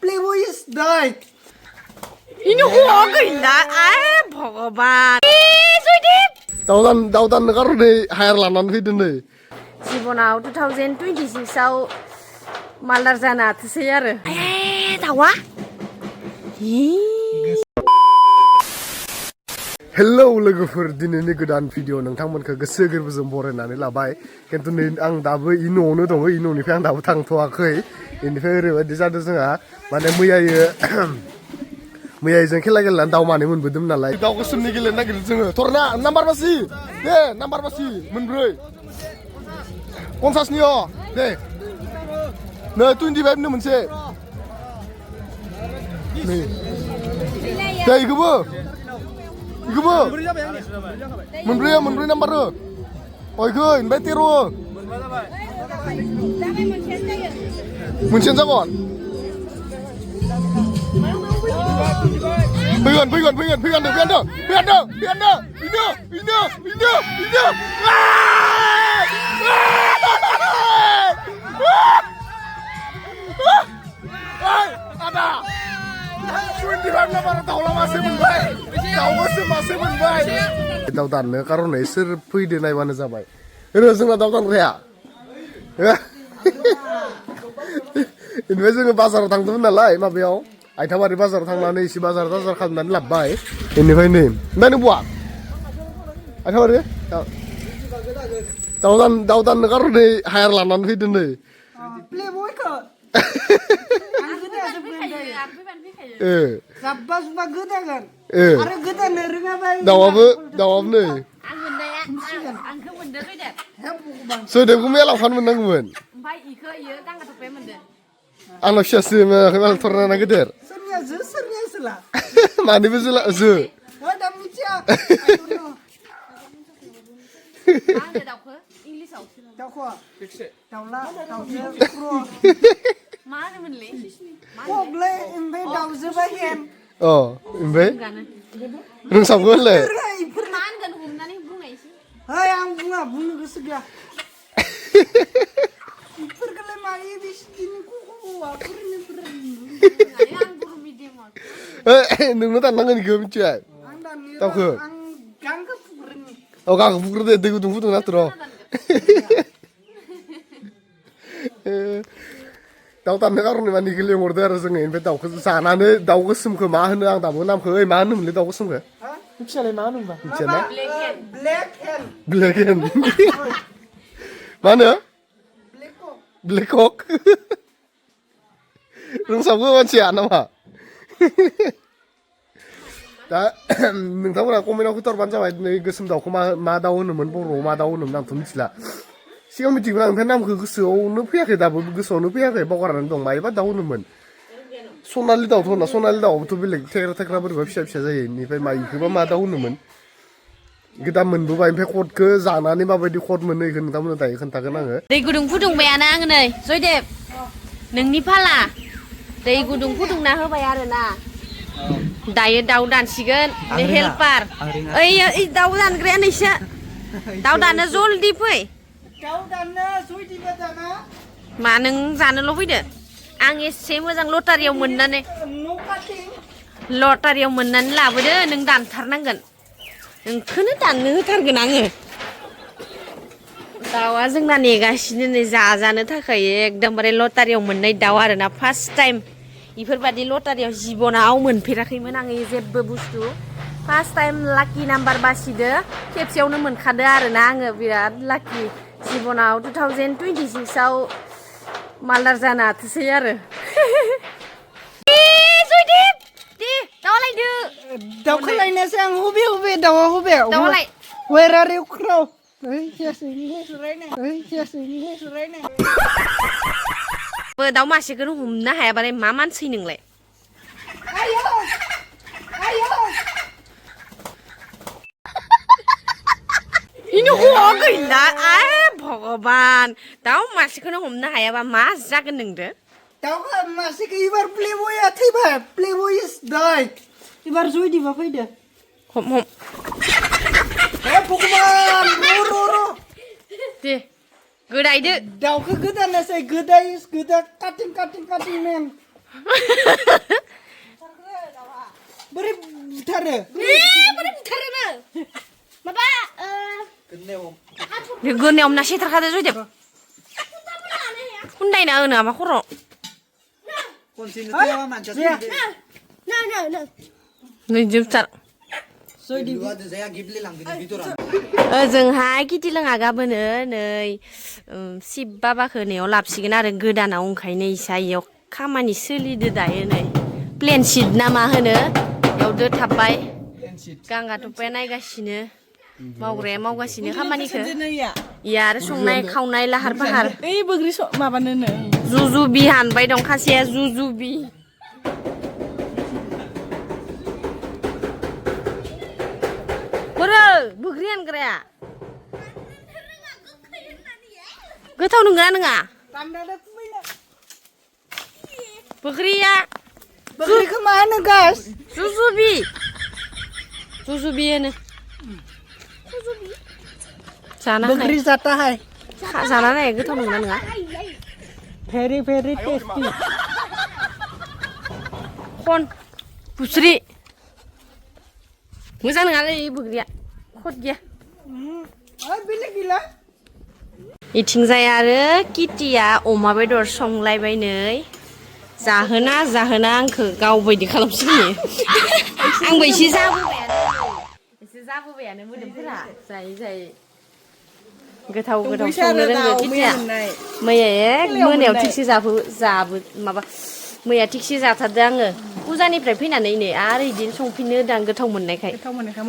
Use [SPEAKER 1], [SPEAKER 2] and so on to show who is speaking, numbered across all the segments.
[SPEAKER 1] Playboy is died.
[SPEAKER 2] Ini huwag na ay भगवान सुइदिप
[SPEAKER 3] दाउदान नगारनै higher लानानै फैदों नै
[SPEAKER 2] जिबनाव 2026 आव मालदार जानो हाथोसै आरो दाउआ
[SPEAKER 3] हेलौ लोगोफोर दिनैनि गोदान भिडिअ नोंथांमोनखौ गोसो गोरबोजों बरायनानै लाबाय खिन्थु नै आं दाबो इ न'आवनो दङ इ न'निफ्राय आं दाबो थांथ'वाखै बेनिफ्राय ओरैबायदि जादों जोंहा माने मैया जों खेला गेलेनानै दाउ मानै मोनबोदोंमोन नालाय दाउ गोसोमनि गेलेनो नागिरदों जोङो थरना नाम्बार बासि दे नाम्बार बासि मोनब्रै 50नि दे नै 25 नो मोनसे नै दे इखौबो मोनब्रै नाम्बार अयखै ओमफ्राय 13 मोनसेयानो जागोन फैगोन ada 25 नाम्बार दाउला मासे मोनबाय दाउ गोसोम मासे मोनबाय दाउ दाननो कारनै सोर फैदो नायबानो जाबाय ओरै जोंना दाउ दानग्राया इनिफ्राय जोङो बाजाराव थांदोंमोन नालाय माबायाव आइथाबारि बाजाराव थांनानै एसे बाजार खालामनानै लाबबाय बेनिफ्राय नै ओमफ्राय नों बहा आइथाबारि दाउ दाननो कारनै हायार लानानै फैदों नै
[SPEAKER 1] Playboyखौ जाब्बा जुब्बा गोदागोन आरो गोदानो रोङाबा
[SPEAKER 3] दाउआबो नै
[SPEAKER 2] आंखौ मोनदो फैदो
[SPEAKER 3] सोदेबखौ मेलाव फान मोननांगौमोन
[SPEAKER 2] ओमफ्राय इखो इयो गांगा थफे मोनदो
[SPEAKER 3] आंनाव फिसासो मोनाखै मालाय थरना गेदेर
[SPEAKER 1] सोरनिया जोला
[SPEAKER 3] मानिबो जो
[SPEAKER 1] दा मिथिया
[SPEAKER 2] मा होनो दाउखो इंलिसाव
[SPEAKER 1] दाउखौ दाउला दाउजो
[SPEAKER 2] मा होनोमोनलै
[SPEAKER 1] कगलै ओमफ्राय दाउजोबा हेन
[SPEAKER 3] ओमफ्राय रोंसाबगौ होनलाय
[SPEAKER 2] मा होनगोन हमनानै बुंनायसै
[SPEAKER 1] ओइ आं बुंनो गोसो गैया इफोरखौलाय मायो बिसिनि
[SPEAKER 2] आं बर' मिडियामाव
[SPEAKER 3] नोंनो दाननांगोन इखौ मिथिबाय दाउखौ
[SPEAKER 1] आं गांखौ फुग्रोनि
[SPEAKER 3] गांखौ फुग्रोदो दै गुदुं फुदुंना र' दाउ दाननो कारनै माने इखौ लेंहरदो आरो जोङो ओमफ्राय दाउखौ जानानै दाउ गोसोमखौ मा होनो आं दाबो नामखौ मा होनोमोनलै दाउ गोसोमखौ मिथियालाय मा होनोमोनबा मिथिया ना ब्लेक हेन मा होनो ब्लेक हक रोंसाबगौ मानसिया नामा दा नोंथांमोना कमेन्टआव खोथाहरबानो जाबाय नै गोसोम दाउखौ मा दाउ होनोमोन बर'आव मा दाउ होनोमोन आंथ' मिथिला सिगां मिथिगौमोन आं ओमफ्राय नामखौ गोसोआवनो फैयाखै दाबो गोसोआवनो फैयाखै बावगारनानै दं मायबा दाउ होनोमोन सनालि दाउथ' होना सनालि दाउआबोथ' बेलेग थेग्रा बोरैबा फिसा जायो बेनिफ्राय इखौबा मा दाउ होनोमोन गोदान मोनबोबाय ओमफ्राय कटखौ जानानै माबायदि कट मोनो इखौ नोंथांमोननो दायो खोन्थागोन आङो
[SPEAKER 2] दै गुदुं फुदुंबायानो आङो नै जयदेब नोंनि फाला दै गुदुं फुदुंना होबाय आरोना दायो दाउ दानसिगोन हेल्पार ओइ दाउ दानग्राया नैसो दाउ दानो जल्दि फै
[SPEAKER 1] दाउ दाननो जयदिबा दाना
[SPEAKER 2] मा नों जानोल' फैदो आं एसे मोजां लटारियाव मोननानै लाबोदो नों दानथारनांगोन नोंखौनो दाननो होथारगोन आङो दाउआ जोंना नेगासिनो नै जाजानो थाखाय एकदमबारे लटारियाव मोननाय दाउ आरोना फार्स्ट टाइम इफोरबायदि लटारियाव जिबनाव मोनफेराखैमोन आङो जेबो बुस्थु फार्स्ट टाइम लाकि नाम्बार बासिदो खेबसेयावनो मोनखादो आरोना आङो बिराद लाकि जिबनाव 2026 आव मालदार जानो हाथोसै आरो जयदेब दे दाउआ लायदो
[SPEAKER 1] दाउखौ लायनोसै आं हबे दाउआ हबे
[SPEAKER 2] दाउआ लाय
[SPEAKER 1] Where are you crow?
[SPEAKER 2] दाउ मासेखौनो हमनो हायाबालाय मा मानसि नोंलाय ini huwag na ay भगवान दाउ मासेखौनो हमनो हायाबा मा जागोन नोंदो
[SPEAKER 1] दाउखौ मासेखौ एबार प्लेबयआ थैबाय प्लेबय इज डाइड एबार जयदिबा फैदो
[SPEAKER 2] हम
[SPEAKER 1] भगवान र
[SPEAKER 2] दे गोदायदो
[SPEAKER 1] दाउखौ गोदानोसै गोदाय इज गोदा काटिं मेन बोरै बुथारो
[SPEAKER 2] बोरै बुथारोनो माबा गोनायाव ना सेथारखादो जयदेब खुन्दायना होनो नामा खर' नैजोबथार ओजोंहाय किटिलोङा गाबोनो नै शिब बाबाखौ नैयाव लाबसिगोन आरो गोदानाव ओंखायनो इसा इयाव खामानि सोलिदो दायो नै प्लेन सिट ना मा होनो इयाव दोथाबबाय गांगा थफाया नायगासिनो मावग्राया मावगासिनो खामानिखौ इया आरो संनाय खावनाय लाहार फाहार
[SPEAKER 1] ओइ बोग्रि माबानोनो
[SPEAKER 2] जुजुबि हानबाय दं खासेया जुजुबि बोरो बोग्रि हानग्राया गोथाव नंगौना नङा बोग्रिया
[SPEAKER 1] बोग्रिखौ मा होनो गास
[SPEAKER 2] जुजुबि जुजुबि होनो जाना
[SPEAKER 1] बोग्रि जाता है
[SPEAKER 2] जाना नाय गोथाव नंगौना नङा
[SPEAKER 1] भेरी भेरी टेस्टी
[SPEAKER 2] खन बुस्रि मोजां नङालै बोग्रिया खद गैया
[SPEAKER 1] बेलेग गैला
[SPEAKER 2] इथिंजाय आरो किटिया अमा बेदर संलायबाय नै जाहोना आंखौ गावबायदि खालामसिगोन आंबो एसे जाबोबायानो मोदोमफोरा जायै गोथाव संनो रोंगौ किटिया मैया मोनायाव थिगसे माबा मैया थिगसे जाथारदो आङो फुजानिफ्राय फैनानै नै आरो इदिनो संफिननो दां गोथाव मोननायखाय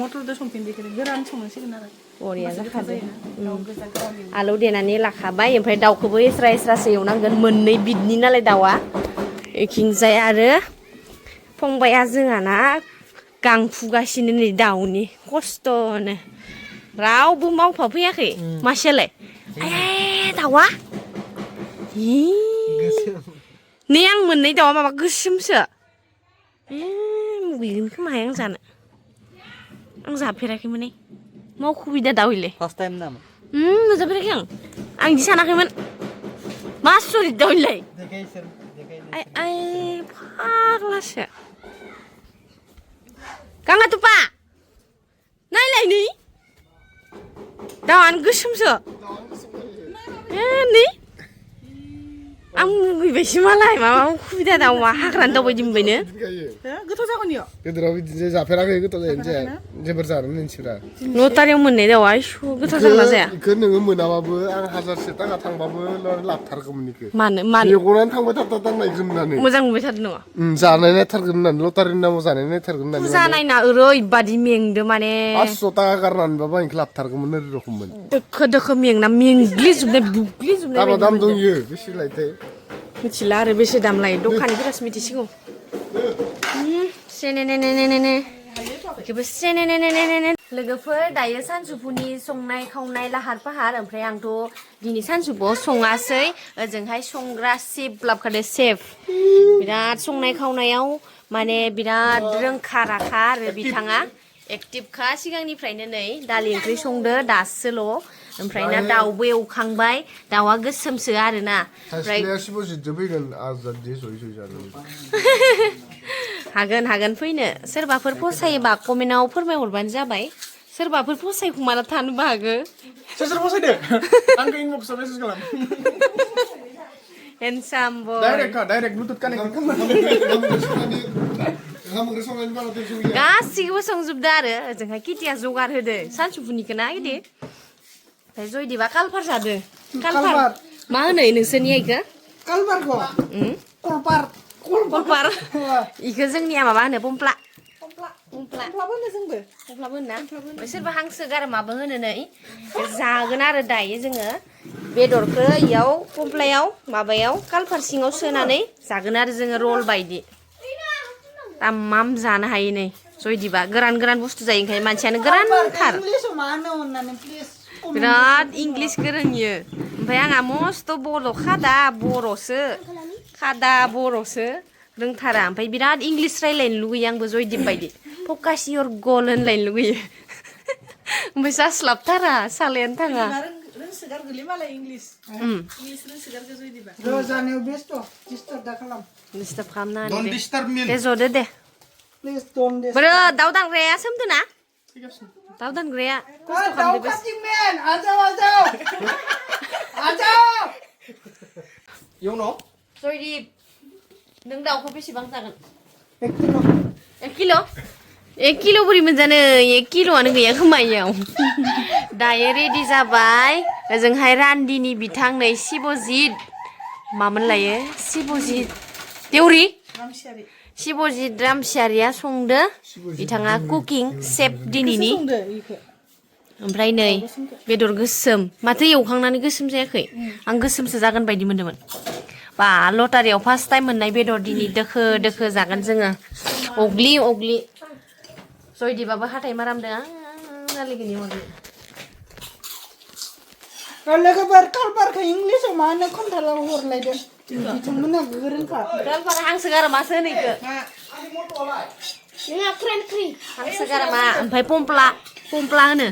[SPEAKER 1] मटरजों संफिनदो गोरान संनांसिगोन आरो
[SPEAKER 2] बरिया जाखादो आलौ देनानै लाखाबाय ओमफ्राय दाउखौबो एस्रासो एवनांगोन मोननै बिदनि नालाय दाउआ इखिंजाय आरो फंबाया जोंहाना गां फुगासिनो नै दाउनि खस्थ'नो रावबो मावफाफैयाखै मासेयालाय दाउआ नै आं मोननै दाउआ माबा गोसोमसो मुगैगोन खोमाहाय आं जानो आं जाफेराखैमोन मावखुबिदा दाउइले
[SPEAKER 4] फार्स्ट टाइम नामा
[SPEAKER 2] मोनजाफेराखै आं इदि सानाखैमोन मा सरि दाउइलाय आइ फाग्लासो गाङा तुपा नायलाय नै दाउआनो गोसोमसो नै आं मुगैबायसो मालाय माबा खुबिदा दाउ मा हाग्रानि दाउ बायदि मोनबायनो
[SPEAKER 1] गोथाव जागोन इयो
[SPEAKER 3] गेदेराव बिदिनो जाफेराखै गोथाव जायो जाया जेबो जानो मिन्थिरा
[SPEAKER 2] लटारियाव मोननाय दाउआ इसु गोथाव जागोन ना जाया
[SPEAKER 3] इखो नोङो मोनाबाबो आं 1000 थाखा थांबाबो लाबथारगौमोन इखो
[SPEAKER 2] मानो
[SPEAKER 3] मेगनानो थांबाय थानायगोन होननानै
[SPEAKER 2] मोजां नुबाय थादों नङा
[SPEAKER 3] जानाय नायथारगोन होननानै लटारिनि नामाव जानाय नायथारगोन होननानै
[SPEAKER 2] फुजा नायना ओरैबादि मेंदो माने
[SPEAKER 3] 500 थाखा गारनानैबाबो आं इखो लाबथारगौमोन ओरै रखममोन
[SPEAKER 2] दोखो मेंना मेंग्लिजोबनाय बुग्लिजोबनाय
[SPEAKER 3] दामा दाम दं इयो बेसे लायथाय
[SPEAKER 2] मिथिला आरो बेसे दाम लायो दखानिफोरासो मिथिसिगौ लोगोफोर दायो सानजौफुनि संनाय खावनाय लाहार फाहार ओमफ्राय आंथ' दिनै सानजौफुआव सङासै ओजोंहाय संग्रा सेफ लाबखादो सेफ बिराद संनाय खावनायाव माने बिराद रोंखा राखा आरो बिथाङा एक्टिभखा सिगांनिफ्रायनो नै दालि ओंख्रि संदो दासोल' ओमफ्राय ना दाउबो एवखांबाय दाउआ गोसोमसो आरोना ओमफ्राय हागोन फैनो सोरबाफोर फसायोबा कमेन्टआव फोरमायहरबानो जाबाय सोरबाफोर फसायखुमाना थानोबो हागो
[SPEAKER 3] सोर फसायदो आंखौ इनबक्सआव मेसेज खालाम
[SPEAKER 2] हेन्डसाम बय
[SPEAKER 3] डाइरेक्ट ब्लुटुथ कानेक्ट
[SPEAKER 2] गासिखौबो संजोबदो आरो ओजोंहाय किटिया जगार होदो सानसुफुनिखौ ना इदि ओमफ्राय जयदिबा कालफार जादो कालफार मा होनो नोंसोरनिया इखो
[SPEAKER 1] कालबारखौ
[SPEAKER 2] कलपार इखो जोंनिया माबा होनो पमप्ला
[SPEAKER 1] पमप्लाबो होनो जोंबो
[SPEAKER 2] पमप्लाबो होनो ना ओमफ्राय सोरबा हांसो गारमाबो होनो नै जागोन आरो दायो जोङो बेदरखौ इयाव पमप्लायाव माबायाव कालफार सिङाव सोनानै जागोन आरो जोङो रल बायदि तामाम जानो हायो नै जयदिबा गोरान बुस्थु जायो ओंखायनो मानसियानो गोरानथार बिराद इंलिस गोरोंयो ओमफ्राय आंहा मस्त' बर' बर'सो रोंथारा ओमफ्राय बिराद इंलिस रायलायनो लुगैयो आंबो जयदीप बायदि फकास इयर गल होनलायनो लुगैयो ओमफ्राय जास्लाबथारा सालायानो थाङा
[SPEAKER 1] रोंसोगार गोलै मालाय इंलिस रोंसोगार गोजौ इदिबा जानायाव बेस्थ' डिस्टार्ब दा खालाम
[SPEAKER 2] डिस्टार्ब खालामना
[SPEAKER 3] Don't disturb me.
[SPEAKER 2] दे जदो दे
[SPEAKER 1] प्लिज डोन्ट डिस्टार्ब
[SPEAKER 2] बोरो दाउ दानग्राया सोमदो ना दाउ दानग्राया
[SPEAKER 1] दाउ काटिं मेन आजाव
[SPEAKER 3] Yono.
[SPEAKER 2] जयदि नों दाउखौ बेसेबां जागोन
[SPEAKER 1] 1 किल'
[SPEAKER 2] 1 किल' 1 किल' बोरै मोनजानो 1 किल'आनो गैया खोमायाव दायो रेडि जाबाय ओजोंहाय रान्दिनि बिथां नै शिबजित मामोन लायो शिबजित देउरि
[SPEAKER 1] रामसियारि
[SPEAKER 2] शिबजित रामसियारिया संदो बिथाङा कुकिं सेफ दिनैनि
[SPEAKER 1] संदो इखो
[SPEAKER 2] ओमफ्राय नै बेदर गोसोम माथो एवखांनानै गोसोम जायाखै आं गोसोमसो जागोन बायदि मोनदोंमोन बा लटारियाव फार्स्ट टाइम मोननाय बेदर दिनै दोखो दोखो जागोन जोङो अग्लि अग्लि जयदिबाबो हाथाय मारामदों आं नालिगोनि अग्लि
[SPEAKER 1] लोगोफोर कालबारखौ इंलिसाव मा होनो खोन्थाला हरलायदो बिथांमोना गोरोंखा
[SPEAKER 2] गालबार हांसो गारामासो होनो इखो नोंहा हांसो गारामा ओमफ्राय पमप्ला होनो